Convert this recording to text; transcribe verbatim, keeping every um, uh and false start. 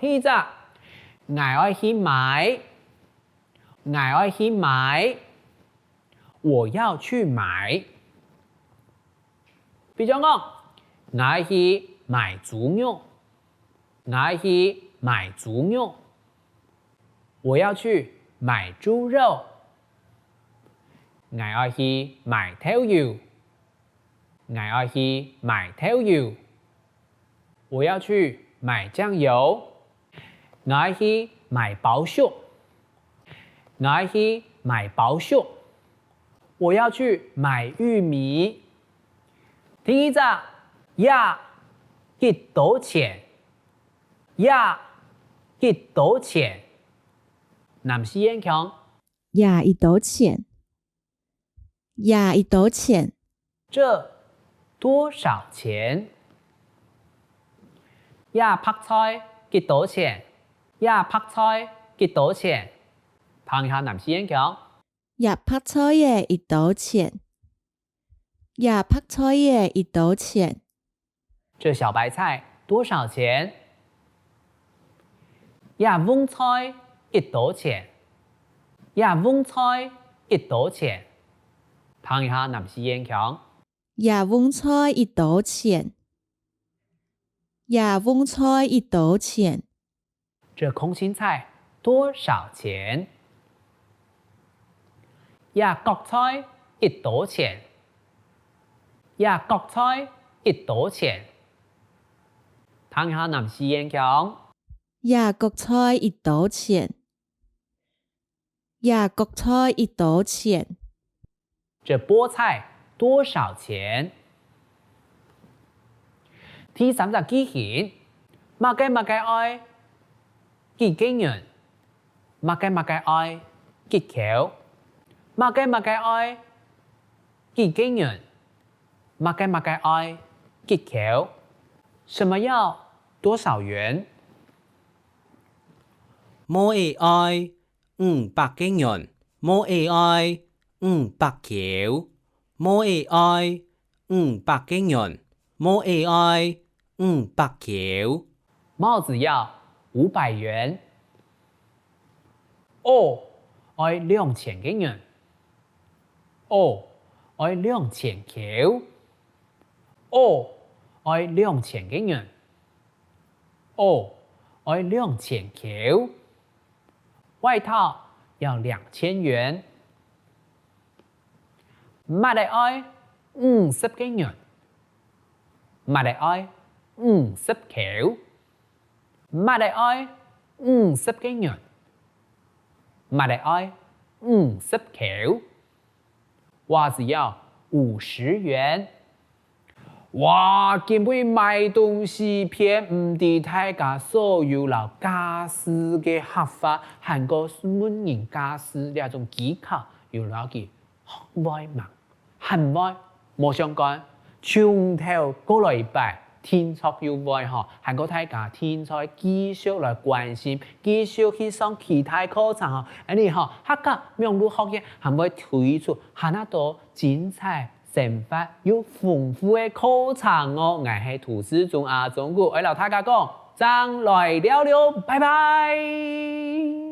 第一隻，𠊎愛去買，𠊎愛去買，我要去買。比如講，𠊎愛去買豬肉，𠊎愛去買豬肉。我要去買豬肉。𠊎愛去買豆油。 𠊎愛去買豆油。我要去買醬油。𠊎愛去買包粟。𠊎愛去買包粟。我要去買玉米。第二隻，這幾多錢？這幾多錢？南四縣腔。這幾多錢？ 這幾多錢？這多少錢？這白菜幾多錢？這白菜幾多錢？聽一下南四縣腔。這白菜仔幾多錢？這白菜仔幾多錢？ 這小白菜多少錢？這蕹菜幾多錢？這蕹菜幾多錢？聽一下南四縣腔。這蕹菜幾多錢？這蕹菜幾多錢？ 這空心菜多少錢？這角菜幾多錢？這角菜幾多錢？聽一下南四縣腔。這角菜幾多錢？這角菜幾多錢？ 這菠菜多少錢？第三隻句型，麼个麼个愛幾個銀，麼个麼个愛幾箍，麼个麼个愛幾個銀，麼个麼个愛幾箍。什麼要多少元？麼个愛 五百個銀，麼个愛五百箍，麼个愛五百個銀，麼个愛五百箍。帽子要五百元。襖愛兩千個銀。襖愛兩千箍。襖愛兩千個銀。襖愛兩千箍。 外套要兩千元。襪仔愛五十個銀。襪仔愛五十箍。襪仔愛五十個銀。襪仔愛五十箍。 襪子要五十元。哇，今晡日買東西篇毋知大家所有摎價數个客話，還過問人價數這種技巧，有摎佢學會無？還會，無相干，從頭過來一擺， 定著有會吼，還過大家定著繼續來關心，繼續去上其他課程吼。恁呢吼，客家網路學院還會推出還較多精彩、生活又豐富个課程哦。𠊎係涂志忠阿忠牯，愛摎大家講，正來尞尞，拜拜。